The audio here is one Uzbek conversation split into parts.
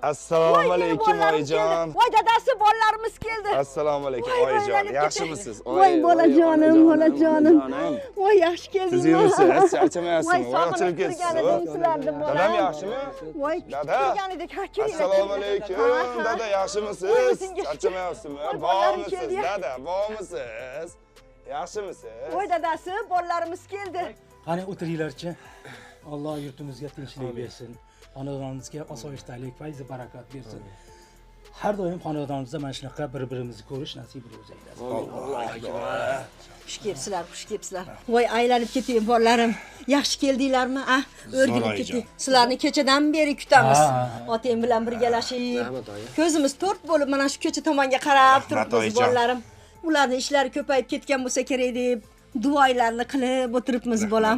Assalomu alaykum oyijon. Voy dadasi, bolalarimiz keldi. Assalomu alaykum oyijon. Yaxshimisiz? Voy bolajonim, bolajonim. Voy yaxshi keldingmi? Tuzukmisiz? Charchamayapsizmi? Voy sog'inib turgan edim sizlarni bolam. Dadam yaxshimi? Voy dada. Assalomu alaykum dada, yaxshimisiz? Charchamayapsizmi? Bormisiz dada, bormisiz? Yaxshimisiz? Voy dadasi, bolalarimiz keldi. Qani o'tiringlarchi. Alloh yurtimizga tinchlik bersin. Xonadonimizga osoyishtalik, fayz barakat bersin. Har doim xonadonimizda mana shunaqa bir-birimizni ko'rish nasib ro'zi aylasin. Allohu akbar. Xush kelibsizlar, xush kelibsizlar. Voy aylanib ketay bolalarim. Yaxshi keldinglarmi? A, o'rgilib ketay. Sizlarni kechadan beri kutamiz. Otam bilan birgalashib, ko'zimiz to'rt bo'lib mana shu ko'cha tomonga qarab turibmiz bolalarim. Ularning ishlari ko'payib ketgan bo'lsa kerak deb duolarni qilib o'tiribmiz bolam.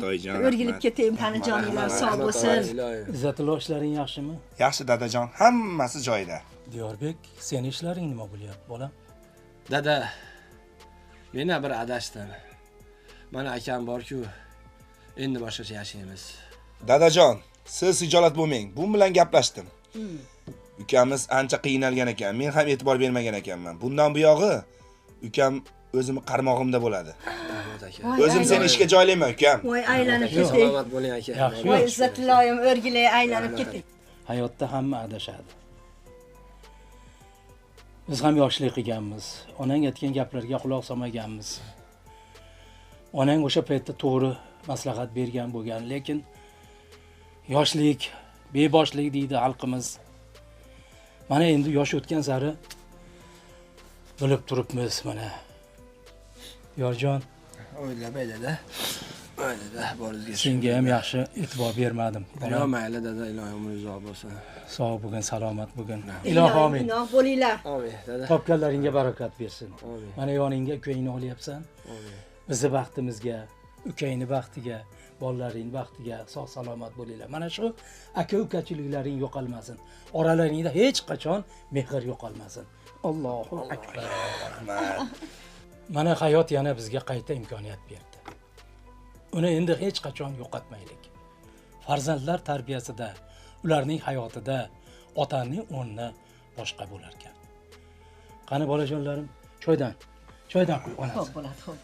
O'rgilib ketayim, qani joninglar sog' bo'lsin. Izzatullo, ishlaring yaxshimi? Yaxshi dadajon, hammasi joyida. Diyorbek, seni ishlaring nima bo'lyapti bolam? Dada, meni bir adashdim. Mana akam bor-ku, endi boshqacha yashaymiz. Dadajon, siz hijolat bo'lmang. Bu bilan gaplashdim. Ukamiz ancha qiynalgan ekan, men ham e'tibor bermagan ekanman. Bundan buyog'i ukam o'zimni qarmog'imda bo'ladi. O'zim seni ishga joylayman ukam. Voy aylanib ketay. Salomat bo'ling aka. Voy izzatulloyim, o'rgilay aylanib ketay. Hayotda hamma adashadi. Biz ham yoshlik qilganmiz. Onang aytgan gaplarga quloq solmaganmiz. Onang o'sha paytda to'g'ri maslahat bergan bo'lgan, lekin yoshlik, beboshlik deydi xalqimiz. Mana endi yosh o'tgan sari bilib turibmiz mana. Yorjon, o'ylamay dada. O'ylada boringizga. Senga ham yaxshi e'tibor bermadim. Yo'q, mayli dada, iloyim umringiz uzoq bo'lsin. Sog' bo'lgin, salomat bo'lgin. Ilohi amin. Iloh bo'linglar. Amin dada. Topganlaringga barakat bersin. Amin. Mana yoningga ukangni olyapsan. Amin. Bizni baxtimizga, ukangni baxtiga, bolalaring baxtiga sog' salomat bo'linglar. Mana shu aka ukachiliklaring yo'qolmasin. Oralaringda hech qachon mehr yo'qolmasin. Allohu akbar. Rahmat. Mana hayot yana bizga qayta imkoniyat berdi. Uni endi hech qachon yo'qotmaylik. Farzandlar tarbiyasida, ularning hayotida otaning o'rni boshqa bo'lar ekan. Qani bolajonlarim, choydan qo'y onasi. Xo'p bo'ladi, xo'p.